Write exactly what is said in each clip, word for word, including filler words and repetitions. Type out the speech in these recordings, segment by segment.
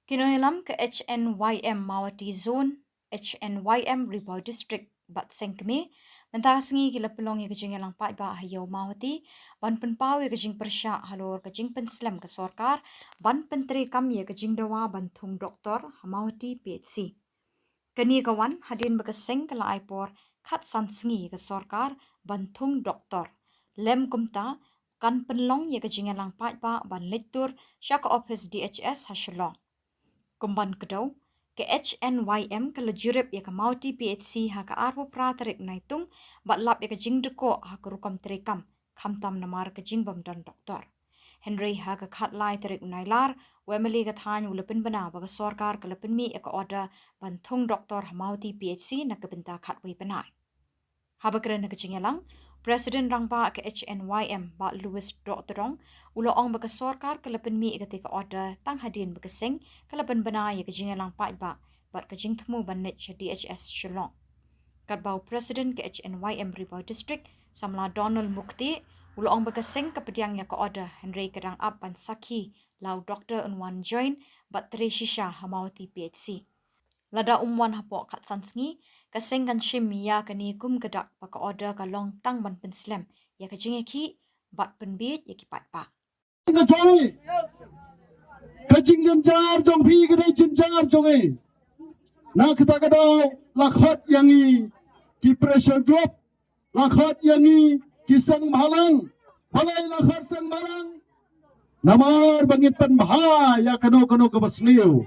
Ki nongïalam ka H N Y M Mawhati Zone, H N Y M Ri Bhoi District bad Seng Kmie mynta ka sngi ki la pynlong ïa ka jingïalang paidbah ha Ïew Mawhati ban pynpaw ïa ka jingpyrshah halor ka jingpynslem ka sorkar ban pyntreikam ïa ka jingdawa ban thung doktor ha Mawhati P H C. Kane ka wan hadien ba ka seng ka la ai por khatsan sngi ïa ka sorkar ban thung doktor. Lem kumta kan pynlong ïa ka jingïalang paidbah ban leit tur sha ka ophis D H S ha Shillong. Kum ban kdew, ka H N Y M ka la jurip ïa ka Mawhati P H C ha ka arphew phra tarik Naitung bad lap ïa ka jingdkoh ha ka rukom treikam, khamtam namar ka jingbym don doktor. Hynrei ha ka khatlai tarik u Nailar, u M L A ka thaiñ u la pynbna ba ka sorkar ka la pynmih ïa ka order ban thung doktor ha Mawhati P H C na ka bynta khatwei bnai. Haba kren ha ka jingïalang, President Rangbah ka H N Y M Bah Louis Dohtdong u la ong ba ka sorkar ka la pynmih ïa katei ka order tang hadien ba ka seng ka la pynbna ïa ka jingïalang paidbah bad ka jingthmu ban leit sha D H S Shillong. Katba u President ka H N Y M Ri Bhoi District, Samla Donald Mukti, u la ong ba ka seng ka pdiang ïa ka order hynrei ka dang ap ban sakhi la u Doktor Unwan Join bad trei shisha ha Mawhati P H C. Lada um wan hapoh khatsan sngi, ka seng kan shim ïa kane kum ka dak ba ka order ka long tang ban pynslem ïa ka jingïakhih bad pynbiej ïa ki paidbah. Ka jong i, ka jingjynjar jong phi ka dei jynjar jong i. Na kata ka daw la khot ïa ngi ki pressure group, la khot ïa ngi ki seng bhalang. Balei la khot seng bhalang? Namar ba ngin pynbha ïa kano kano kaba sniew.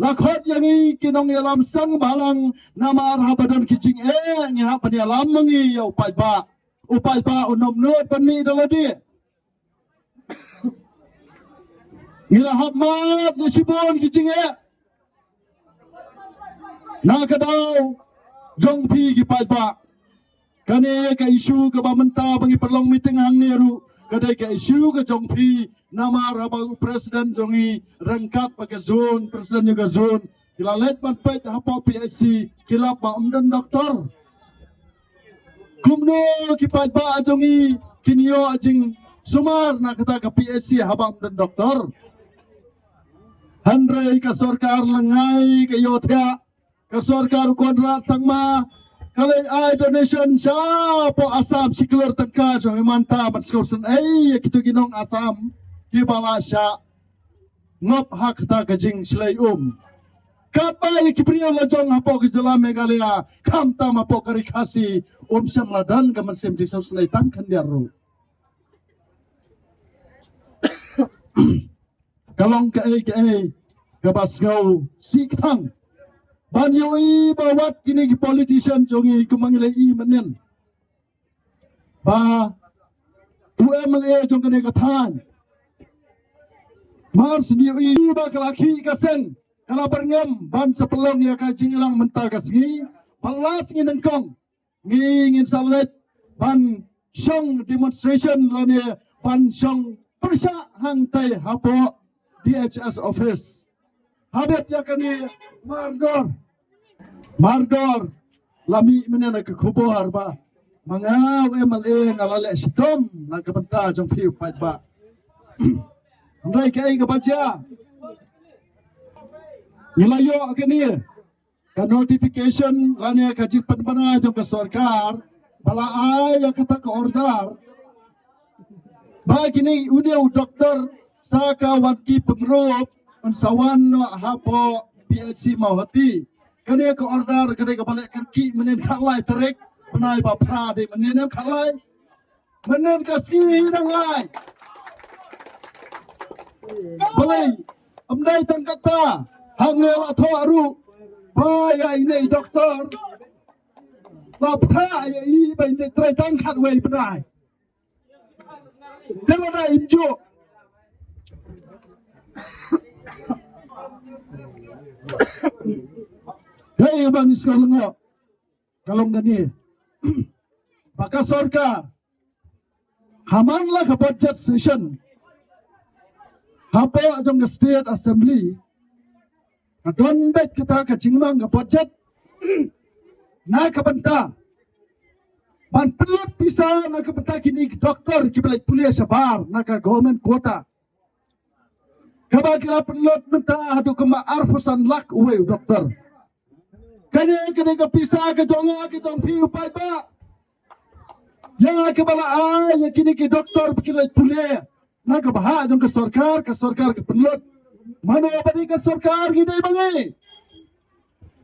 La khot ïa ngi ki nongïalam seng bhalang namar haba don ki jingeh ngi hap ban ïalam ma ngi ïa u paidbah. U paidbah un ym nud ban mih da lade. Ngi la hap map ïa shibun ki jingeh. Na ka daw jong phi ki paidbah. Kane ka issue kaba mynta ba ngi pynlong meeting hangne ruh ka dei ka issue ka jong phi namar haba u president jong i ryngkat bad ka zone, president jong ka zone, ki la leit ban peit hapoh P H C, ki lap ba ym don doktor. Kumno ki paidbah jong i kin ïoh jingsumar na kata ka P H C haba ym don doktor? Hynrei ka sorkar lyngngai ka ïohthiah, ka sorkar u Conrad Sangma ka leit ai donation shapoh Assam shi klur tyngka jong i mynta ban sngewsynei ïa kito ki nong Assam kiba la shah ngop ha kata ka jingshlei um. Katba ïa ki briew la jong hapoh ka jylla Meghalaya khamtam hapoh ka Ri Khasi um shym la don ka mynsiem jingsngewsynei tang khyndiat ruh. Ka long kaei kaei kaba sngewsih kthang ban ïohi ba wat kine ki politician jong ngi kumba ngi la i mynnin ba u M L A jong kane ka thaiñ mar sngewsih ba ka la khih ka seng ka la byrngem ban sa pynlong ïa ka jingïalang mynta ka sngi. Ba la sngi nyngkong ngi ngin sa leit ban shong demonstration lane ban shong pyrshah hangtai hapoh D H S office. Hadep ïa kane mardor, mardor la mih mynne na ka khubor ba ma nga u M L A nga la leh shitom na ka bynta jong phi u paidbah. Hynrei kaei kaba jia, ngi la ïoh kane ka notification lane ka jingpynbna jong ka sorkar ba la ai ïa kata ka order ba kine une u doktor sa ka wan ki pynrup un sa wan noh hapoh P H C Mawhati. Kane ka order kane kaba leh kyrkieh mynnin khatlai tarik bnai ba phra dei mynnin em khatlai. Mynnin ka sngi dang ai. Balei ym dei tang kata, hangne la thoh ruh ba ïa ine i doktor la phah ïa i ba ine trei tang khatwei bnai. Te lada im juh. Hei bang iskor lengo. Ka long kane ba ka sorkar ha man la ka budget session hapoh jong ka State Assembly ka don beit kata ka jingmang ka budget na ka bynta ban pynlut pisa na ka bynta kine ki doktor kiba leit pule shabar na ka government quota. Kaba ki la pynlut mynta haduh kumba arphew san lak uwei u doktor. Kane, kane ka pisa ka jong nga, ka jong phi u paidbah. Ïa kaba la ai ïa kine ki doktor ba ki leit pule na ka bhah jong ka sorkar, ka sorkar ka pynlut. Mano ba dei ka sorkar, ngi dei ba ngi.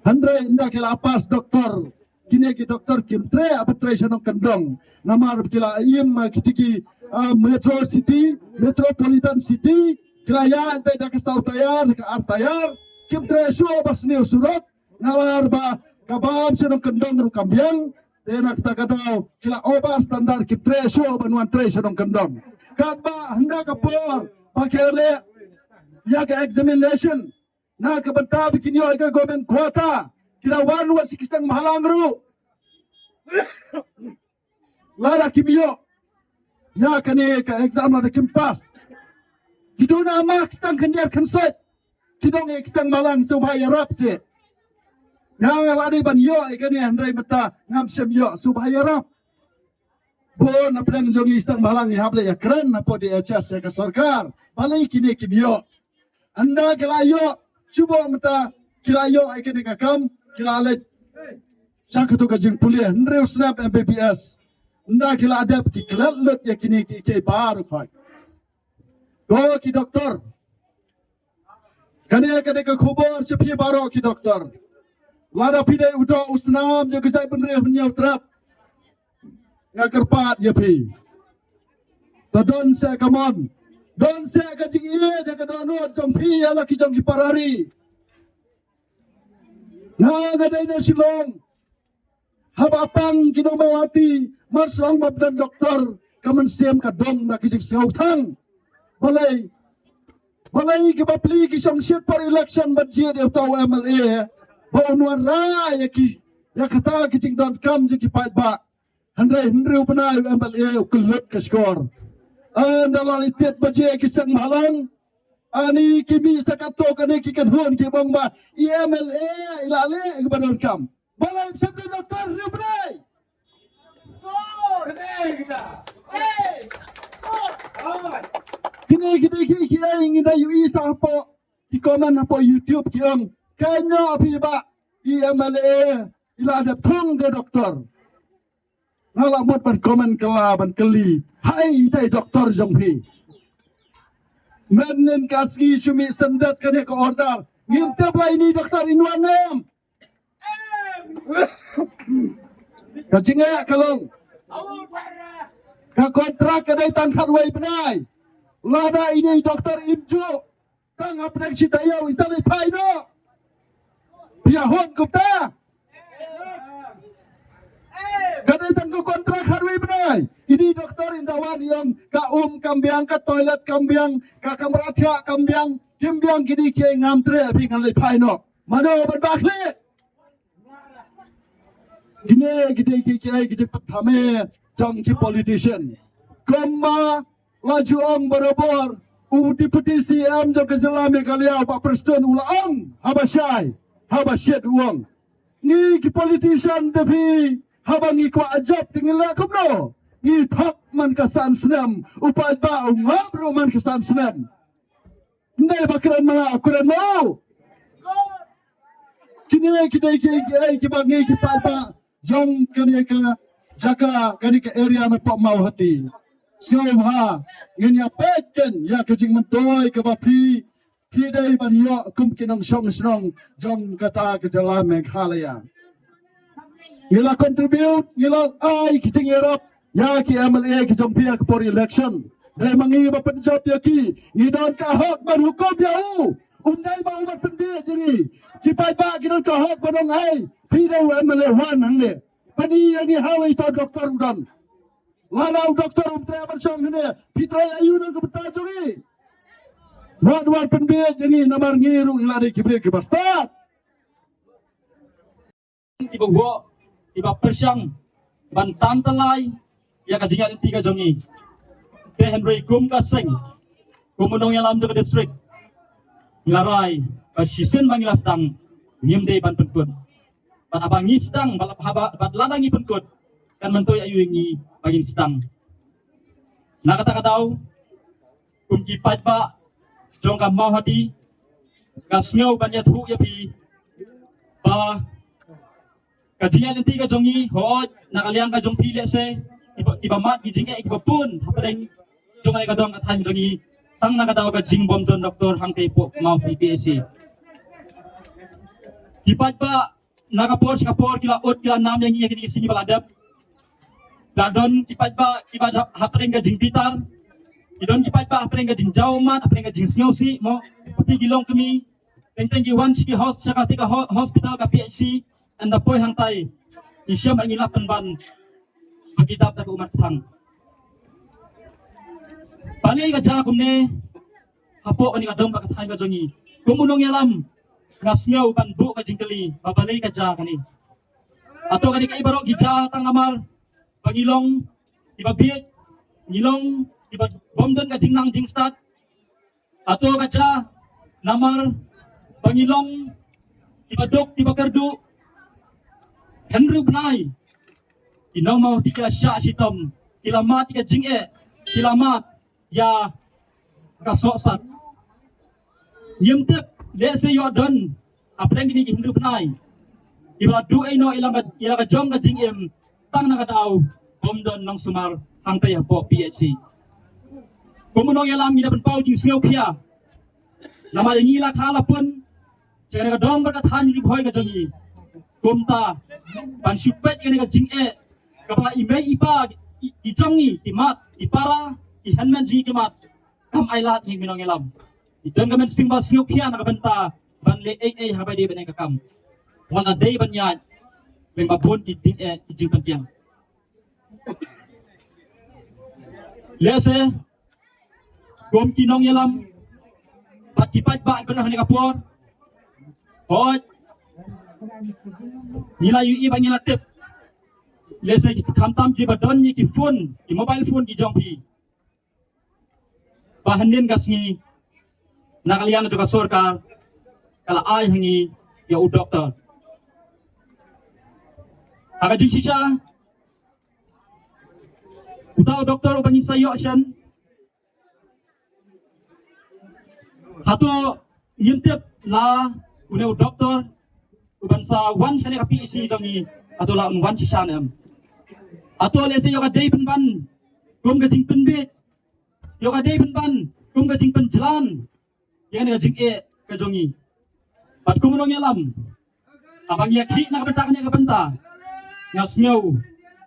Hynrei ynda ki la pass doktor, kine ki doktor kim treh, ba treh sha nongkyndong. Namar ba ki la im, ah, kiti ki, ah, metro city, metropolitan city, ki la ïaid beit da ka saw tayar, ka ar tayar, kim treh shuh ba sniew surok. Namar ba ka bam sha nongkyndong ruh kam biang. Te na kata ka daw ki la over standard, kim treh shuh ban wan trei sha nongkyndong. Katba hynda ka por ba ki leh ïa ka examination, na ka bynta ba kin ïoh ïa ka government quota, ki la wan wat sha ki seng bhalang ruh. Lada kim ïoh ïa kane ka exam, lada kim pass, ki duna marks tang khyndiat khynsoit. Ki dong ïa ki seng bhalang, sngewbha ïarap seh. Nga nga la dei ban ïoh ïa kane, hynrei mynta ngam shym ïoh, sngewbha ïarap. Bun na pdeng jong ngi seng bhalang ngi hap leh ïakren hapoh D H S ïa ka sorkar. Balei kine kim ïoh? Ynda ki la ïoh, shu bok mynta ki la ïoh ïa kane ka kam, ki la leit sha kato ka jingpule hynriew snem M B B S. Ynda ki la dep, ki klet lut ïa kine ki, ki baroh khoit. Ko ki doktor, kane, kane ka khubor sha phi baroh ki doktor. Lada phi dei u doh u snam jong ka jaitbynriew Hynñiewtrep, nga kyrpad ïa phi. To don seh ka mon, don seh ka jingïeit ïa ka dohnud jong phi ïa la ki jong ki para ri. Nga nga dei na Shillong. Haba pang ki nongmawati, mar shrang ba pdeng doktor, ka mynsiem ka dong da ki jingsngewthang. Balei, balei ki bapli ki shong shit por election ban jied ïa uta u M L A ba un wanrah ïa ki, ïa kata ki jingdonkam jong ki paidbah. Hynrei hynriew bnai u M L A u kyllut ka shkor. Ynda la leit tied baje ki seng bhalang, ani ki mih sa katto katne ki kynhun ki ong ba i M L A i la leh kaba donkam. Balei phim don doktor hynriew bnai? Kine ki dei kiei kiei ngi da ïohi sa hapoh ki comment hapoh YouTube ki ong, kynnoh phi ba i M L A i la dep thung da doktor. Nga la mut ban comment kylla ban kylli, haei itai doktor jong phi? Mynnin ka sngi shu mih syndet kane ka order, ngim tip la ine i doktor in wan ne em. Ka jingeh ka long, ka kontrak ka dei tang khatwei bnai. Lada ine i doktor im juh, tang hapdeng shi taïew i sa leit phai noh. Phi ïa hok kumta? Ka dei tang ka kontrak khatwei bnai. Ine i doktor ynda wan i ong ka um kam biang, ka toilet kam biang, ka kamra thiah kam biang, kim biang kine kiei, ngam treh, phi, ngan leit phai noh. Mano ban bah khlieh? Kine ki dei kiei kiei ki jingpyntame jong ki politician. Kumba la ju ong barabor u Deputy C M jong ka jylla Meghalaya, u Bah Prestone, u la ong haba shai, haba shit, u ong, ngi ki politician da phi, haba ngi kwah jop te ngi leh kumno? Ngi thok man ka san snem, u paidbah u ngop ruh man ka san snem. Ndai ba kren ma nga, kren mo. Kine ki dei kiei kiei kiba ngi ki paidbah jong kane ka jaka, kane ka area na Pop Mawhati. Sngewbha ngin ïa peit kein ïa ka jingmyntoi kaba phi, phi dei ban ïoh kum ki nongshong shnong jong kata ka jylla Meghalaya. Ngi la contribute, ngi la ai ki jingïarap ïa ki M L A ki jong phi ha ka por election. Dei ma ngi ba pynjop ïa ki, ngi don ka hok ban hukum ïa u. Um dei ba u ban pynbieit ïa ngi. Ki paidbah ki don ka hok ban ong, ei, phi dei u M L A, wan hangne. Pyni ïa ngi hawei uta u doktor u don. Lada u doktor um treh ban shong hangne, phi trei aïu na ka bynta jong ngi? Wat, wat pynbieit ïa ngi, namar ngi ruh ngi la dei ki briew kiba stad. Kiba wok, kiba pyrshang ban tan tylli ïa ka jingïaid lynti ka jong ngi. Te hynrei kum ka seng, kum u nongïalam jong ka district, ngi la rai ba shisien ba ngi la sdang, ngim dei ban pynkut. Bad haba ngi sdang, bad haba, bad lada ngi pynkut, kan myntoi aïu ïa ngi ba ngin sdang? Na kata ka daw, kum ki paidbah, jong ka Mawhati, nga sngew ban ïathuh ïa phi ba ka jingïaid lynti ka jong ngi, hooid, na ka liang ka jong phi lehse kiba, kiba mad ki jingeh kiba bun hapdeng jong ka dong ka thaiñ jong ngi, tang na ka daw ka jingbym don doktor hangtei hapoh Mawhati P H C. Ki paidbah na ka por sha ka por ki la ud ki la nam ïa ngi ha kine ki sngi ba la dep. La don ki paidbah kiba hapdeng ka jingbitar, ki don ki paidbah hapdeng ka jingjaw ummat, hapdeng ka jingsngewsih mo. Phi ki longkmie, teng teng ki wan sha ki hos-, sha kata ka ho-, hospital ka P H C, ynda poi hangtai ngi shem ngi la pynban ba ki dap da ka ummat kthang. Balei ka jia kumne hapoh kane ka dong bad ka thaiñ ka jong ngi? Kum u nongïalam, nga sngew ban buh ka jingkylli ba balei ka jia kane. Hato kane kaei baroh ki jia tang namar ba ngi long kiba bieit, ngi long kiba bym don ka jingnang jingstad? Hato ka jia namar ba ngi long kiba duk kiba kyrduh? Hynriew bnai ki nong Mawhati ki la shah shitom, ki la mad ïa ka jingeh, ki la mad ïa ka sohsat. Ngim tip, lehse ïoh don hapdeng kine ki hynriew bnai kiba la duh ei noh ïa la ka, ïa la ka jong ka jingim, tang na ka daw bym don nongsumar hangtei hapoh P H C. Kum u nongïalam ngi da pynpaw jingsngewkhia namar ïa ngi la kha la pun sha kane ka dong bad ka thaiñ Ri Bhoi ka jong ngi. Kumta ban shu peit ïa kane ka jingeh kaba i mei i pa, i, i jong ngi ki mad, i para, i hynmen jong ngi ki mad, kam ailad ïa ngi ki nongïalam. I don ka mynsiem ba sngewkhia na ka bynta ban leh ei ei ha kaba dei ban ïa ka kam. Wat la dei ban ïaid lyngba bun ki jingeh ki jingpynkiang. Lehse kum ki nongïalam bad ki paidbah kiba don ha kane ka por, hooid, ngi la ïohi bad ngi la tip. Lehse khamtam kiba don ïa ki phone, ki mobile phone ki jong phi, ba hynnin ka sngi na ka liang jong ka sorkar ka la ai ha ngi ïa u doktor. Ha ka jingshisha, uta u doktor uba ngin sa ïoh shen, hato ngim tip la une u doktor uban sa wan shane ka P H C jong ngi, hato la un wan shisha ne em? Hato lehse ïoh ka dei pynban kum ka jingpynbiej, ïoh ka dei pynban kum ka jingpynjlan ïa kane ka jingeh ka jong ngi? Bad kum u nongïalam, haba ngi ïakhih na ka bynta kane ka bynta, nga sngew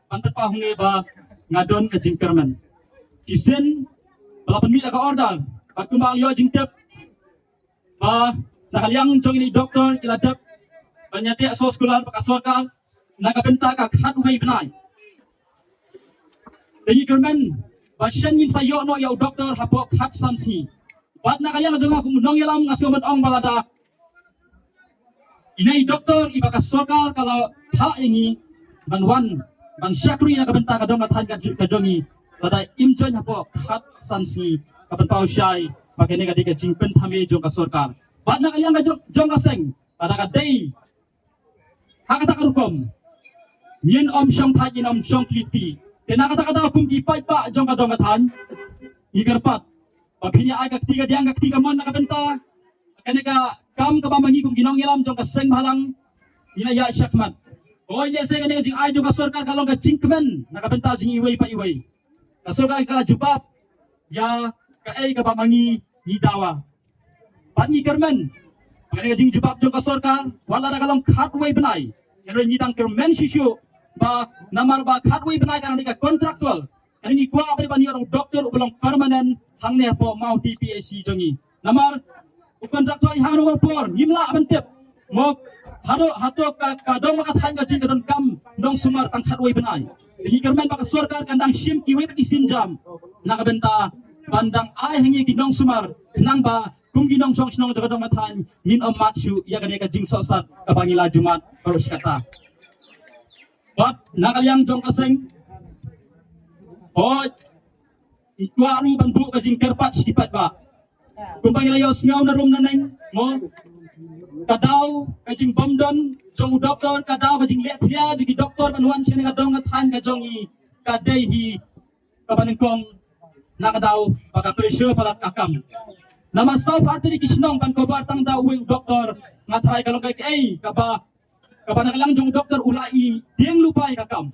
ban pynpaw hangne ba nga don ka jingkyrmen. Shisien ba la pynmih da ka order, bad kumba nga la ïoh jingtip ba na ka liang jong ine i doktor ki la dep ban ïateh soskular bad ka sorkar na ka bynta ka khatwei bnai. Te ngi kyrmen ba shen ngin sa ïoh noh ïa u doktor hapoh khatsan sngi. Bad na ka liang jong nga kum u nongïalam nga sngew ban ong ba lada ine i doktor iba ka sorkar ka la phah ïa ngi ban wan ban shakri na ka bynta ka dong ka thaiñ ka ju-, ka jong ngi, lada im join hapoh khatsan sngi, ka pynpaw shai ba kane ka dei ka jingpynthame jong ka sorkar. Bad na ka liang ka jong, jong ka seng, lada ka dei ha kata ka rukom, ngin ym shong thait, ngin ym shong kti. Te na kata ka daw kum ki paidbah jong ka dong ka thaiñ, ngi kyrpad ba phin ïa ai ka kti kadiang ka kti kamon na ka bynta kane ka kam kaba ma ngi kum ki nongïalam jong ka seng bhalang ngi la ïa shakhmat. Hooid, lehse kane ka jingai jong ka sorkar ka long ka jingkmen na ka bynta jong iwei pa iwei. Ka sorkar ka la jubab ïa kaei kaba ma ngi ngi dawa. Bad ngi kyrmen ba kane ka jingjubab jong ka sorkar, wat la da ka long khatwei bnai, hynrei ngi dang kyrmen shuh shuh ba namar ba khatwei bnai ka dei ka contractual, ka dei ngi kwah ba dei ban ïoh u doktor uba long permanent hangne hapoh Mawhati P H C jong ngi. Namar u contractual i hangno por ngim lah ban tip mo haduh hato ka, ka dong ka thaiñ ka jing ka donkam nongsumar tang khatwei bnai. Ngi kyrmen ba ka sorkar kan dang shim kiwei pat ki sienjam na ka bynta ban dang ai ha ngi ki nongsumar, khnang ba kum ki nongshong shnong jong ka dong ka thaiñ ngin ym mad shuh ïa kane ka jingsohsat kaba ngi la ju mad baroh shi katta. Bad na ka liang jong ka seng, hooid, ngi kwah ruh ban buh ka jingkyrpad sha ki paidbah. Kumba ngi la ïohsngew na rum na neng mo, ka daw ka jingbym don jong u doktor, ka daw ka jingleh thiah jong ki doktor ban wan shane ka dong ka thaiñ ka jong ngi, ka dei hi kaba nyngkong na ka daw ba ka pressure palat ka kam. Namar saw pha tylli ki shnong ban cover tang da uwei u doktor, nga tharai ka long kaei kaba, kaba na ka liang jong u doktor u la i dieng lypa ïa ka kam.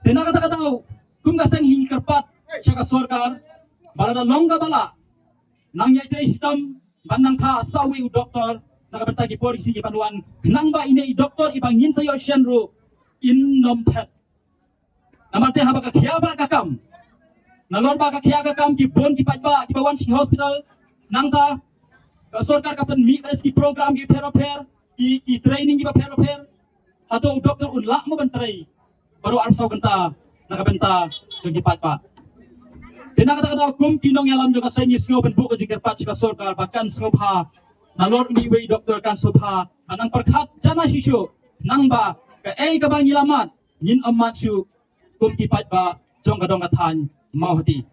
Te na kata ka daw, kum ka seng hi ngi kyrpad sha ka sorkar ba lada long kaba lah, nang ïai trei shitom ban nang phah sa uwei u doktor na ka bynta ki por ki sngi ki ban wan, khnang ba ine i doktor iba ngin sa ïoh shen ruh in nym phet. Namar te haba ka khia ba ka kam, nalor ba ka khia ka kam, ki bun ki paidbah kiba wan sha ki hospital, nangta ka sorkar ka pynmih bad ki program ki pher pher, ki, ki training kiba pher pher. Hato u doktor un lah mo ban trei baroh arphew saw kynta na ka bynta jong ki paidbah? Te na kata ka daw, kum ki nongïalam jong ka seng, ngi sngew ban buh ka jingkyrpad sha ka sorkar ba kan sngewbha, nalor ine iwei i doktor kan sngewbha ban nang pyrkhat janai shuh shuh, khnang ba kaei kaba ngi la mad ngin ym mad shuh kum ki paidbah jong ka dong ka thaiñ Mawhati.